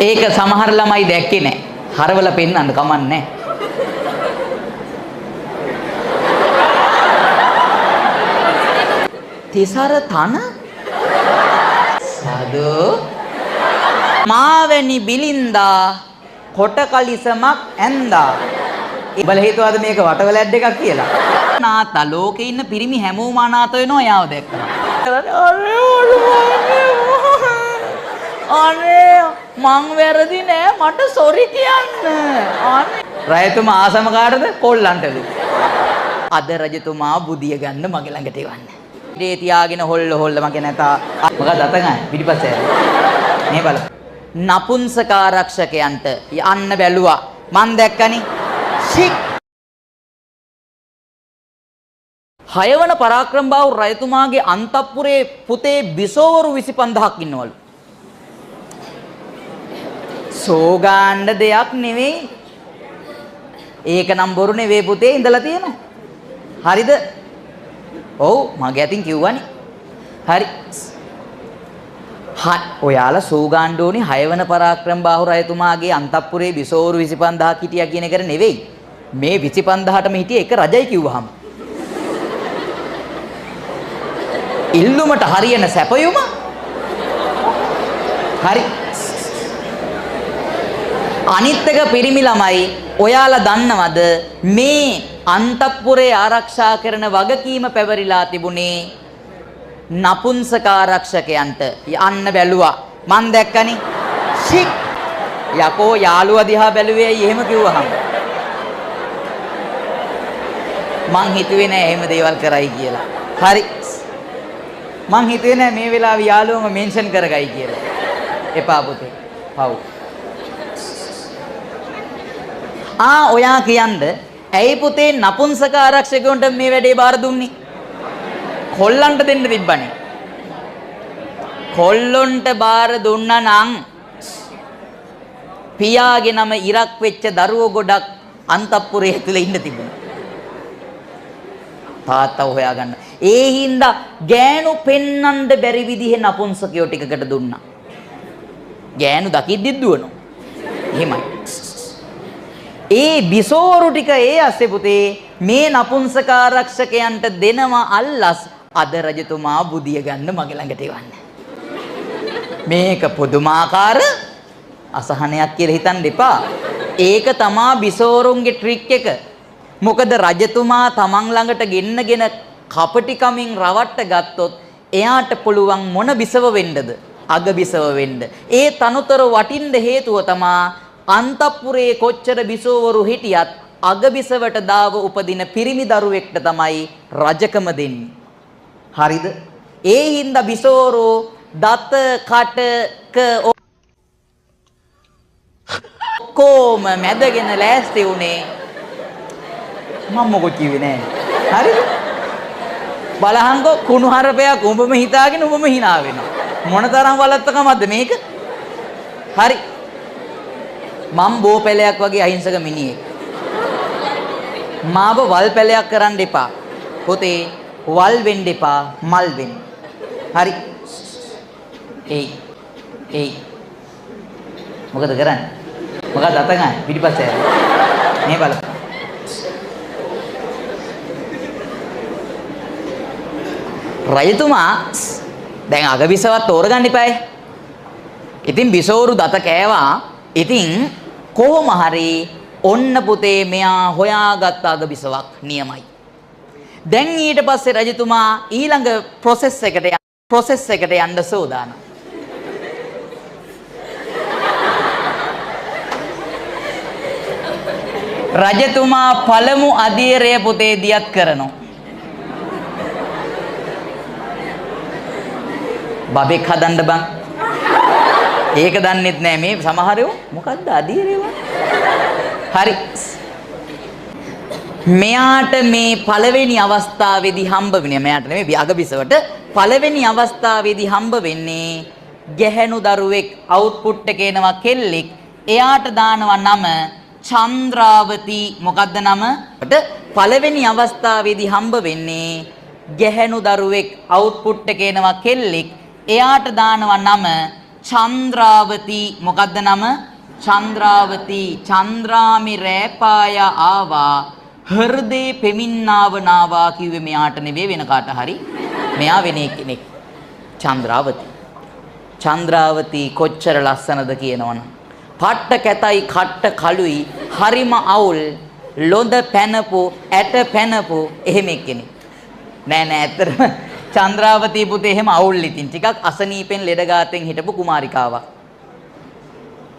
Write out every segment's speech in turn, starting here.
ඒක සමහර ළමයි දැක්කේ නෑ. හරවල පෙන්නන්න කමන්නේ. තිසර තන සාදු මාවැනි බිලින්දා කොට කලිසමක් ඇන්දා. උඹලා හිතුවාද මේක වටවල ඇඩ් එකක් කියලා? නාතා ලෝකේ ඉන්න පිරිමි හැමෝම අනාථ වෙනවා යාව දැක්කම. අනේ මං වැරදි නෑ මට සොරි කියන්න. අනේ රජතුමා ආසම කාටද? කොල්ලන්ටලු. අද රජතුමා බුදිය ගන්න මගේ ළඟට එවන්න. ඉතේ තියාගෙන හොල්ල හොල්ල මගේ නැතා. මොකද අත ගන්න පිටිපස්සේ ඇරෙන්න. මේ බලන්න. නපුංසක ආරක්ෂකයන්ට යන්න බැලුවා. මං දැක්කනේ. ෂික්. හයවන පරාක්‍රමබාහු රජතුමාගේ අන්තපුරේ පුතේ බිසෝවරු 25000ක් ඉන්නවලු. සෝගාණ්ඩ දෙයක් නෙවෙයි. ඒක නම් බොරු නෙවෙයි පුතේ ඉඳලා තියෙනවා. හරිද? ඔව් මගේ අතින් කිව්වනේ. හරි. ඔයාලා සෝගාණ්ඩ ඕනේ හයවන පරාක්‍රමබාහු රජතුමාගේ අන්තපුරේ බිසෝවරු 25000ක් හිටියා කියන එකට නෙවෙයි. මේ 25000ටම හිටියේ එක රජයි කිව්වහම. ඉල්ලුමට හරියන සැපයුම. හරි. අනිත් එක පිරිමි ළමයි ඔයාලා දන්නවද මේ අන්තපුරේ ආරක්ෂා කරන වගකීම පැවරිලා තිබුණේ නපුංසක ආරක්ෂකයන්ට. යන්න බැලුවා. මං දැක්කනේ. ෂික්. යකෝ යාළුවා දිහා බැලුවේ ඇයි එහෙම කිව්වහම? මං හිතුවේ නෑ එහෙම දේවල් කරයි කියලා. හරි. මං හිතුවේ නෑ මේ වෙලාවේ යාළුවම මෙන්ෂන් කරගයි කියලා. එපා පුතේ. පව්. ආ ඔයා කියන්න ඇයි පුතේ නපුංසක ආරක්ෂකයන්ට මේ වැඩේ බාර දුන්නේ? කොල්ලන්ට දෙන්න තිබ්බනේ. කොල්ලොන්ට බාර දුන්නා නම් පියාගේ නම ඉරක් වෙච්ච දරුවෝ ගොඩක් අන්තපුරේ ඇතුලේ ඉන්න තිබුණා. තාත්තව හොයාගන්න. ඒ හින්දා ගෑනු පෙන්නන්න බැරි විදිහේ නපුංසකයෝ ටිකකට දුන්නා. ගෑනු දකිද්දිත් දුවනවා. එහෙමයි. ඒ බිසෝවරු ටික ඒ ඇස්සේ පුතේ මේ නපුංසක ආරක්ෂකයන්ට දෙනවා අල්ලස්. අද රජතුමා බුදිය ගන්න මගේ ළඟට එවන්න. මේක පුදුමාකාර අසහනයක් කියලා හිතන්න එපා. ඒක තමා බිසෝවරුන්ගේ ට්‍රික් එක. මොකද රජතුමා තමන් ළඟට ගෙන්නගෙන කපටිකමින් රවට්ට ගත්තොත් එයාට පුළුවන් මොන බිසව වෙන්නද? අග බිසව වෙන්න. ඒ තනතුර වටින්න හේතුව තමා අන්තපුරේ කොච්චර බිසෝවරු හිටියත් අගබිසවට දාව උපදින පිරිමි දරුවෙක්ට තමයි රජකම දෙන්නේ. හරිද? ඒ හින්දා බිසෝවරු දත කට ක ඔක්කොම මැදගෙන ලෑස්ති වුණේ. මම මොකද කිව්වේ නෑ. හරිද? බලහන්කෝ කුණු හරපයක් උඹම හිතාගෙන උඹම hina වෙනවා. මොන තරම් වලත්තකමක්ද මේක? හරි. මං බෝ පැලයක් වගේ අහිංසක මිනිහෙක්. මාව වල් පැලයක් කරන්න එපා. පොතේ වල් වෙන්න එපා, මල් වෙන්න. හරි. එයි. එයි. මොකද කරන්නේ? මොකද අත ගන්න? පිටිපස්සේ ඇරෙන්න. මේ බලන්න. රජතුමා දැන් අගබිසවත් තෝරගන්න එපායි. ඉතින් බිසෝරු දත කෑවා. ඉතින් කොහොම හරි ඔන්න පුතේ මෙයා හොයාගත්ත අගබිසවක් නියමයි. දැන් ඊට පස්සේ රජතුමා ඊළඟ ප්‍රොසෙස් එකට යන්න සූදානම්. රජතුමා පළමු අධීරය පුතේ දියත් කරනවා. බබෙක් හදන්න බං. ඒක දන්නෙත් නෑ මේ සමහර ඒවා. මොකද්ද අධීරය බං? හරි. මෙයාට මේ පළවෙනි අවස්ථාවේදී හම්බ වෙන්නේ, මෙයාට නෙමෙයි අගබිසවට පළවෙනි අවස්ථාවේදී හම්බ වෙන්නේ ගැහැණු දරුවෙක්. අවුට්පුට් එකේ එනවා කෙල්ලෙක්. එයාට දානවා නම චන්ද්‍රාවති. මොකද්ද නම? පළවෙනි අවස්ථාවේදී හම්බ වෙන්නේ ගැහැණු දරුවෙක්. අවුට්පුට් එකේ එනවා කෙල්ලෙක්. එයාට දානවා නම චන්ද්‍රාවති. මොකද්ද නම? චන්ද්‍රාවති. චන්ද්‍රාමි රෑපාය ආවා හෘදේ පෙමින්නාව නාවා කිව්වේ මෙයාට නෙවෙයි වෙන කාට හරි. මෙයා වෙන කෙනෙක්. චන්ද්‍රාවති. චන්ද්‍රාවති කොච්චර ලස්සනද කියනවනම්. පට්ට කැතයි කට්ට කළුයි හරිම අවුල් ලොඳ පැනපු ඇට පැනපු එහෙම එක්කෙනෙක්. නෑ නෑ ඇත්තටම චන්ද්‍රාවති පුතේ එහෙම අවුල් ඉතින් ටිකක් අසනීපෙන් ලෙඩ ගාතෙන් හිටපු කුමාරිකාවක්.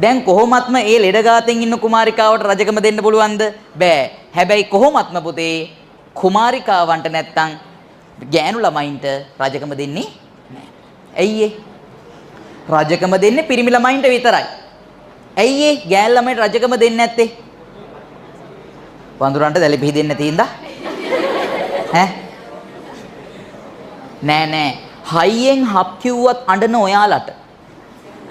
දැන් කොහොමත්ම ඒ ලෙඩ ගාතෙන් ඉන්න කුමාරිකාවට රජකම දෙන්න පුළුවන්ද? බෑ. හැබැයි කොහොමත්ම පුතේ කුමාරිකාවන්ට නැත්තම් ගෑනු ළමයින්ට රජකම දෙන්නේ නෑ. ඇයි ඒ? රජකම දෙන්නේ පිරිමි ළමයින්ට විතරයි. ඇයි ඒ ගෑනු ළමයින්ට රජකම දෙන්නේ නැත්තේ? වඳුරන්ට දැලි පිහි දෙන්න නැති හින්දා? ඈ? නෑ නෑ. හයියෙන් හප් කිව්වත් අඬන ඔයාලට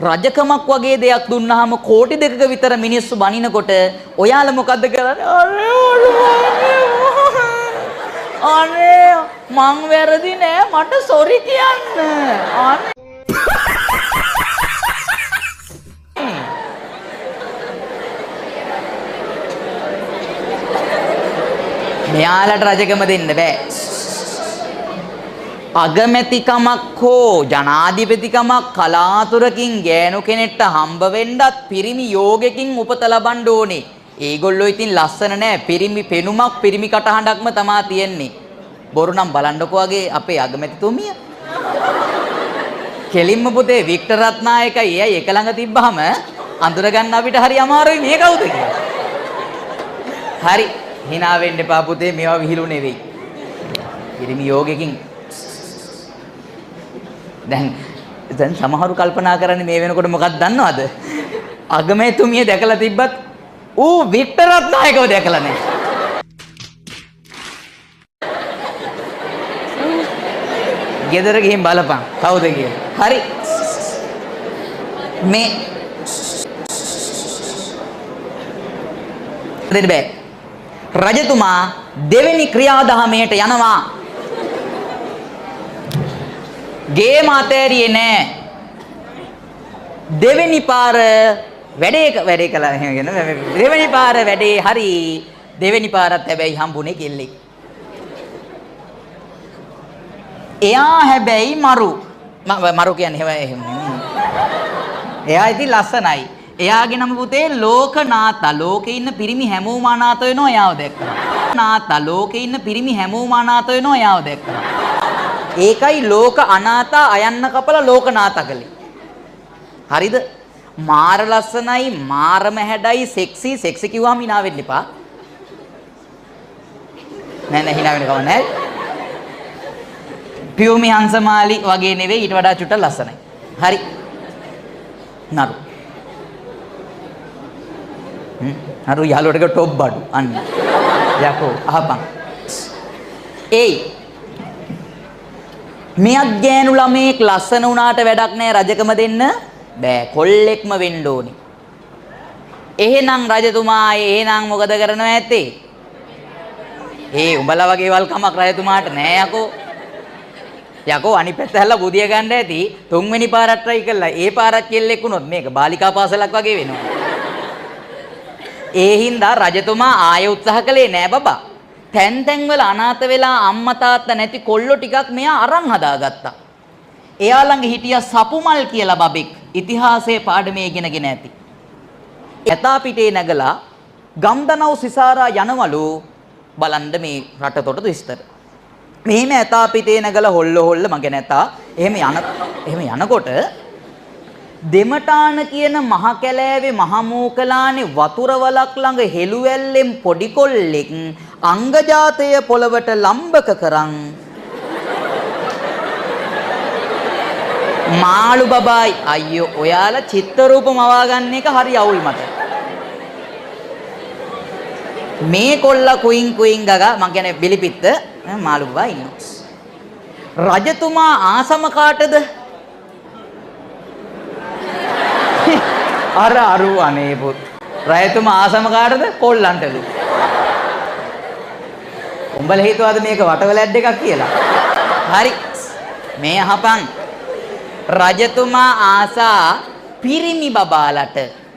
රජකමක් වගේ දෙයක් දුන්නාම කෝටි 2ක විතර මිනිස්සු බනිනකොට ඔයාලා මොකද්ද කරන්නේ? අනේ මං වැරදි නෑ මට සෝරි කියන්න. අනේ මෙයාලට රජකම දෙන්න බෑ. අගමැතිකමක් හෝ ජනාධිපතිකමක් කලාතුරකින් ගෑනු කෙනෙක්ට හම්බ වෙන්නත් පිරිමි යෝගකින් උපත ලබන්න ඕනේ. ඒගොල්ලෝ ඉතින් ලස්සන නෑ. පිරිමි පෙනුමක් පිරිමි කටහඬක්ම තමා තියෙන්නේ. බොරු නම් බලන්නකෝ වගේ අපේ අගමැතිතුමිය. කෙලින්ම පුතේ වික්ටර් රත්නායකයි එයයි එක ළඟ තිබ්බහම අඳුර ගන්න අපිට හරි අමාරුයි මේ කවුද කියලා. හරි hina වෙන්න එපා පුතේ, මේවා විහිළු නෙවෙයි. පිරිමි යෝගකින් දැන් සමහරු කල්පනා කරන්නේ මේ වෙනකොට මොකක්ද දන්නවද? අගමැතිතුමිය දැකලා තිබ්බත් ඌ වික්ටර් රත්නායකව දැකලා නැහැ. ගෙදර ගිහින් බලපන් කවුද කියලා. හරි මේ දෙන්න බෑ. රජතුමා දෙවෙනි ක්‍රියාදාමයට යනවා. ගේම අතෑරියේ නෑ. දෙවෙනි පාර වැඩේ කළා එහෙම කියන දෙවෙනි පාර වැඩේ හරි. දෙවෙනි පාරත් හැබැයි හම්බුනේ කෙල්ලෙක්. එයා හැබැයි මරු. මරු කියන්නේ එහෙම නෙමෙයි. එයා ඉතින් ලස්සනයි. එයාගේ නම පුතේ ලෝකනාතා. ලෝකේ ඉන්න පිරිමි හැමෝම අනාථ වෙනවා එයාව දැක්කම. නාතා ලෝකේ ඉන්න පිරිමි හැමෝම අනාථ වෙනවා එයාව දැක්කම. ඒකයි ලෝක අනාථා අයන්න කපලා ලෝකනාතා කළේ. හරිද? මාර ලස්සනයි, මාරම හැඩයි, සෙක්සි. සෙක්සි කිව්වම hina වෙන්න එපා. නෑ නෑ hina වෙන්න කම නෑ. පියුමි හංසමාලි වගේ නෙවෙයි, ඊට වඩා චුට්ටක් ලස්සනයි. හරි. නරු. නරු යාළුවට කිව්ව ටොප් බඩු. අන්න. යකෝ අහපන්. ඒයි මෙයත් ගෑනු ළමයෙක් ලස්සන වුණාට වැඩක් නෑ, රජකම දෙන්න බෑ, කොල්ලෙක්ම වෙන්න ඕනේ. එහෙනම් රජතුමා එහෙනම් මොකද කරනවා ඇත්තේ? ඒ උඹලා වගේ වල්කමක් රජතුමාට නෑ යකෝ. යකෝ අනිත් පැත්ත හැරලා බුදිය ගන්න ඇති. තුන්වෙනි පාරක් try කළා ඒ පාරක් කෙල්ලෙක් වුණොත් මේක බාලිකා පාසලක් වගේ වෙනවා. ඒ හින්දා රජතුමා ආයෙ උත්සාහ කළේ නෑ බබා. තැන් තැන් වල අනාථ වෙලා අම්මා තාත්තා නැති කොල්ලෝ ටිකක් මෙයා අරන් හදාගත්තා. එයා ළඟ හිටියා සපුමල් කියලා බබෙක්. ඉතිහාසයේ පාඩමේ ඉගෙනගෙන ඇති. ඇතා පිටේ නැගලා ගම්දනව් සිසාරා යනවලු බලන්න මේ රටතොට විස්තර. මෙහෙම ඇතා පිටේ නැගලා හොල්ල හොල්ල මං කියන්නේ ඇතා එහෙම යනකොට දෙමටාන කියන මහ කැලෑවේ මහ මූකලානේ වතුර වලක් ළඟ හෙළුවැල්ලෙන් පොඩි කොල්ලෙක් අංගජාතය පොළවට ලම්බක කරන් මාළු බබායි. අයියෝ ඔයාලා චිත්‍ර රූප මවා ගන්න එක හරි අවුල් මට. මේ කොල්ලා කුයින් කුයින් ගගා මං කියන්නේ බිලිපිත්ත මාළු බබා ඉන්නවා. රජතුමා ආසම කාටද? අර අරු අනේ පුත්. රජතුමා ආසම කාටද? කොල්ලන්ටලු. උඹලා හිතුවාද මේක වටවල ඇඩ් එකක් කියලා? හරි. මේ අහපන්. රජතුමා ආසා පිරිමි බබාලට.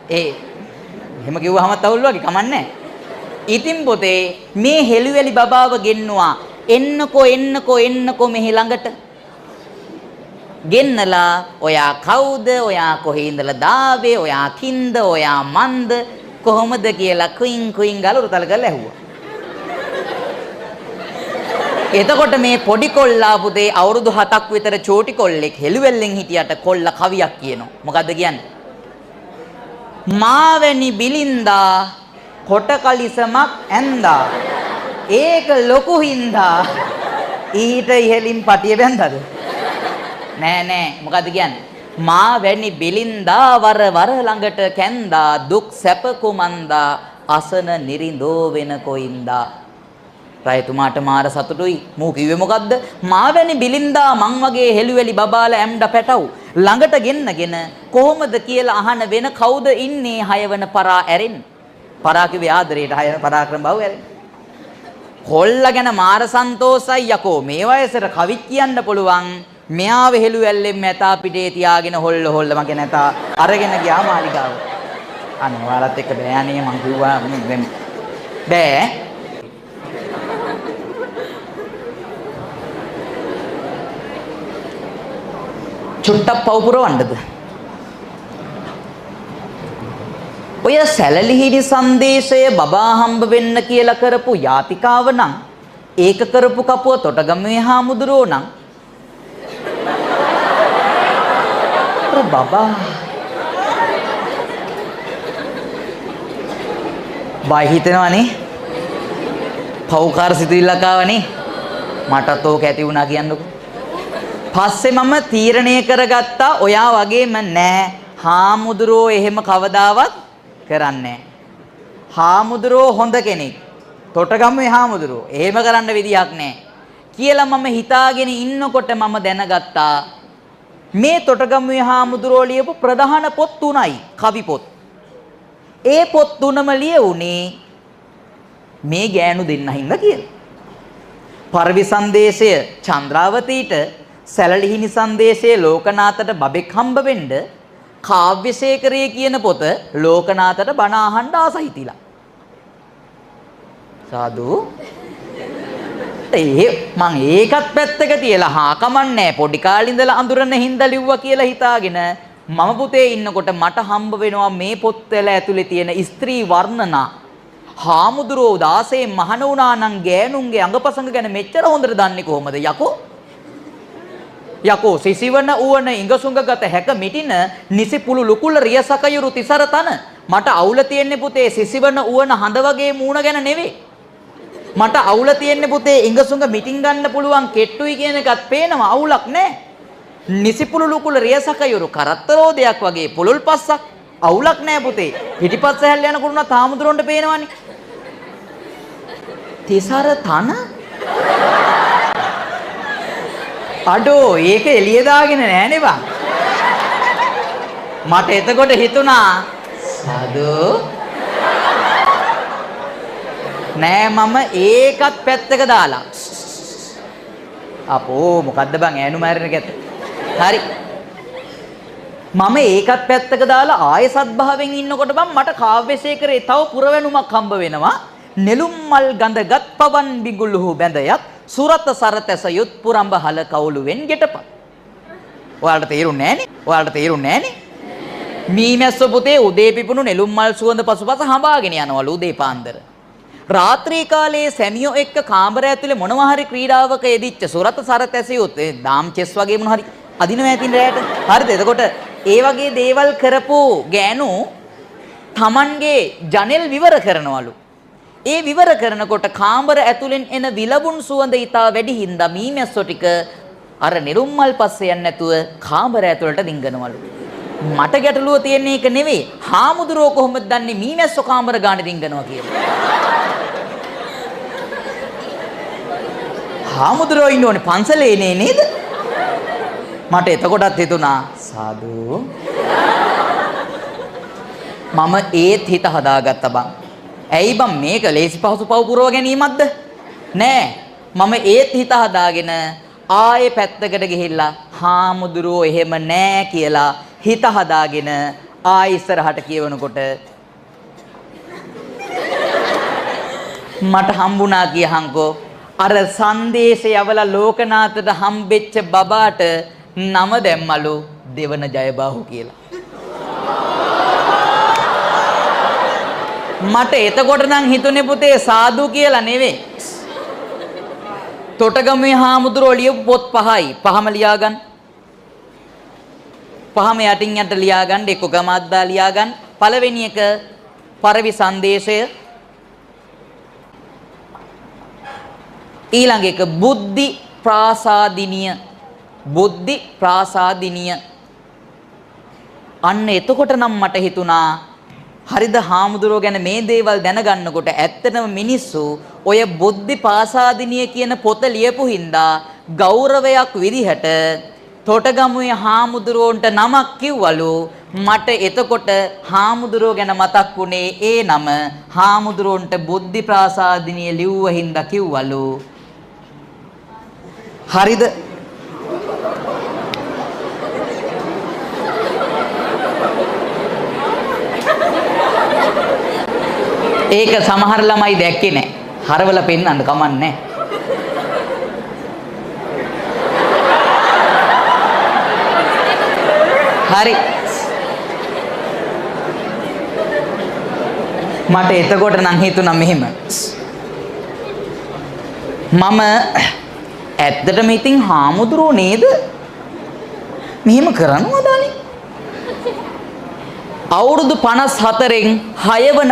ඒ එහෙම කිව්වහමත් අවුල් වගේ කමන්නේ. ඉතින් පොතේ මේ හෙළුවැලි බබාව ගෙන්නුවා. එන්නකෝ එන්නකෝ එන්නකෝ මෙහි ළඟට. ගෙන්නලා ඔයා කවුද, ඔයා කොහේ ඉඳලා දාවේ, ඔයා කින්ද, ඔයා මන්ද, කොහොමද කියලා කුයින් කුයින් ගාලා උරුතල කරලා ඇහුවා. එතකොට මේ පොඩි කොල්ලා පුතේ අවුරුදු 7ක් විතර චෝටි කොල්ලෙක් හෙළුවැල්ලෙන් හිටියට කොල්ලා කවියක් කියනවා. මොකද්ද කියන්නේ? මාවැනි බිලින්දා කොට කලිසමක් ඇන්දා, ඒක ලොකු හින්දා ඊට ඉහළින් පටිය බැන්දද? නෑ නෑ. මොකද්ද කියන්නේ? මාවැනි බිලින්දා වර වර ළඟට කැන්දා, දුක් සැප කුමන්දා, අසන නිරිඳෝ වෙන කොයින්දා. රජතුමාට මාර සතුටුයි. මූ කිව්වේ මොකද්ද? මාවැනි බිලින්දා මං වගේ හෙළුවැලි බබාලා ඇම්ඩ පැටව් ළඟට ගෙන්නගෙන කොහොමද කියලා අහන වෙන කවුද ඉන්නේ හයවන පරා ඇරෙන්න? පරා කිව්වේ ආදරේට, හයවන පරාක්‍රම බහුව ඇරෙන්න. කොල්ල ගැන මාර සන්තෝසයි. යකෝ මේ වයසට කවි කියන්න පුළුවන්. මෙයාව හෙළුවැල්ලෙන් ඇතා පිටේ තියාගෙන හොල්ල හොල්ල මගේ නැතා අරගෙන ගියා මාලිගාව. අනේ ඔයාලත් එක්ක බෑ අනේ මං කිව්වා බෑ. චුට්ටක් පව් පුරවන්නද? ඔය සැලලිහිණි සංදේශය බබා හම්බ වෙන්න කියලා කරපු යාතිකාව නම්, ඒක කරපු කපුව තොටගමුවේ හාමුදුරුවෝ නම්, බබා බය හිතෙනවනේ. පව්කාර සිතුවිල්ලක් ආවනේ. මටත් ඕක ඇති වුණා කියන්නකෝ. පස්සේ මම තීරණය කරගත්තා ඔයා වගේම නෑ, හාමුදුරුවෝ එහෙම කවදාවත් කරන්නේ නෑ. හාමුදුරුවෝ හොඳ කෙනෙක්, තොටගමුවේ හාමුදුරුවෝ එහෙම කරන්න විදියක් නෑ කියලා මම හිතාගෙන ඉන්නකොට මම දැනගත්තා මේ තොටගමුවේ හාමුදුරුවෝ ලියපු ප්‍රධාන පොත් තුනයි, කවි පොත්. ඒ පොත් තුනම ලියුනේ මේ ගෑනු දෙන්න හින්දා කියලා. පරවි සංදේශය චන්ද්‍රාවතීට, සැලලිහිණි සංදේශය ලෝකනාථට බබෙක් හම්බ වෙන්න, කාව්‍යශේඛරය කියන පොත ලෝකනාථට බණ අහන්න ආස හිතිලා. සාදු. ඒ මං ඒකත් පැත්තක තියලා හා කමන්නේ පොඩි කාලේ ඉඳලා අඳුරන හින්දා ලිව්වා කියලා හිතාගෙන මම පුතේ ඉන්නකොට මට හම්බ වෙනවා මේ පොත්වල ඇතුලේ තියෙන ස්ත්‍රී වර්ණනා. හාමුදුරුවෝ 16 මහණ වුණා නම් ගෑනුන්ගේ අඟපසඟ ගැන මෙච්චර හොඳට දන්නේ කොහොමද යකෝ? යකෝ සිසිවන උවන ඉඟසුඟගත හැක මිටින නිසි පුළු ලුකුල රියසකයුරු තිසර තන. මට අවුල තියෙන්නේ පුතේ සිසිවන උවන හඳ වගේ මූණ ගැන නෙවෙයි. මට අවුල තියෙන්නේ පුතේ ඉඟසුඟ මිටින් ගන්න පුළුවන් කෙට්ටුයි කියන එකත් පේනවා, අවුලක් නෑ. නිසි පුළු ලුකුල රියසකයුරු කරත්තරෝදයක් වගේ පුලුල් පස්සක්, අවුලක් නෑ පුතේ. පිටිපස්ස හැල්ල යනකොට උනත් හාමුදුරන්ට පේනවනේ. තිසර තන අඩෝ ඒක එළිය දාගෙන නෑනේ බං. මට එතකොට හිතුණා සාදු නෑ මම ඒකත් පැත්තක දාලා. අපෝ මොකද්ද බං ඈනු මැරෙන කැත. හරි. මම ඒකත් පැත්තක දාලා ආයෙ සත්භාවයෙන් ඉන්නකොට බං මට කාව්‍යශේඛරේ තව පුරවැණුමක් හම්බ වෙනවා. නෙළුම් මල් ගඳගත් පවන් බිඟුලුහු බැඳයත් සුරත සරතැස යුත් පුරඹ හල කවුළුවෙන් ගෙටපත්. ඔයාලට තේරුන්නේ නෑනේ. ඔයාලට තේරුන්නේ නෑනේ. මීමැස්සෝ පුතේ උදේ පිපුණු නෙළුම් මල් සුවඳ පසුපස හඹාගෙන යනවලු උදේ පාන්දර. රාත්‍රී කාලයේ සැමියෝ එක්ක කාමර ඇතුලේ මොනවා හරි ක්‍රීඩාවක යෙදිච්ච සුරත සරතැස යුත් ඒ දාම් චෙස් වගේ මොනවා හරි අදිනවා ඇතින් රැයට. හරිද? එතකොට ඒ වගේ දේවල් කරපු ගෑනු Tamanගේ ජනෙල් විවර කරනවලු. ඒ විවර කරනකොට කාමර ඇතුලෙන් එන විලවුන් සුවඳ ඊටා වැඩි හින්දා මීමැස්සෝ ටික අර නෙළුම් මල් පස්සේ යන්නේ නැතුව කාමර ඇතුලට රිංගනවලු. මට ගැටලුව තියෙන්නේ ඒක නෙවෙයි. හාමුදුරුවෝ කොහොමද දන්නේ මීමැස්සෝ කාමර ගානේ රිංගනවා කියලා? හාමුදුරුවෝ ඉන්න ඕනේ පන්සලේ නේ නේද? මට එතකොටත් හිතුණා සාදු. මම ඒත් හිත හදාගත්තා බං. ඇයි බං මේක ලේසි පහසු පව් පුරව ගැනීමක්ද? නෑ. මම ඒත් හිත හදාගෙන ආයේ පැත්තකට ගිහිල්ලා හාමුදුරුවෝ එහෙම නෑ කියලා හිත හදාගෙන ආයි ඉස්සරහට කියවනකොට මට හම්බුණා කියහන්කෝ අර සංදේශය යවලා ලෝකනාථට හම්බෙච්ච බබාට නම දැම්මලු දෙවන ජයබාහු කියලා. මට එතකොට නම් හිතුනේ පුතේ සාදු කියලා නෙවෙයි. තොටගමුවේ හාමුදුරුවෝ ලියපු පොත් පහයි. පහම ලියා ගන්න. පහම යටින් යට ලියා ගන්න, එක්ක ගමක් ලියා ගන්න. පළවෙනි එක පරවි සංදේශය. ඊළඟ එක බුද්ධි ප්‍රාසාදිනිය. බුද්ධි ප්‍රාසාදිනිය. අන්න එතකොට නම් මට හිතුණා හරිද හාමුදුරුවෝ ගැන මේ දේවල් දැනගන්නකොට ඇත්තටම මිනිස්සු ඔය බුද්ධි පාසාදිනිය කියන පොත ලියපු හින්දා ගෞරවයක් විදිහට තොටගමුවේ හාමුදුරුවන්ට නමක් කිව්වලු. මට එතකොට හාමුදුරුවෝ ගැන මතක් වුණේ ඒ නම හාමුදුරුවන්ට බුද්ධි ප්‍රාසාදිනිය ලිව්ව හින්දා කිව්වලු. හරිද? ඒක සමහර ළමයි දැක්කේ නෑ. හරවල පෙන්නන්න කමන්නේ. හරි. මට එතකොට නම් හිතුණා මෙහෙම. මම ඇත්තටම ඉතින් හාමුදුරුවෝ නේද? මෙහෙම කරනවද අනේ? අවුරුදු 54න් 6 වන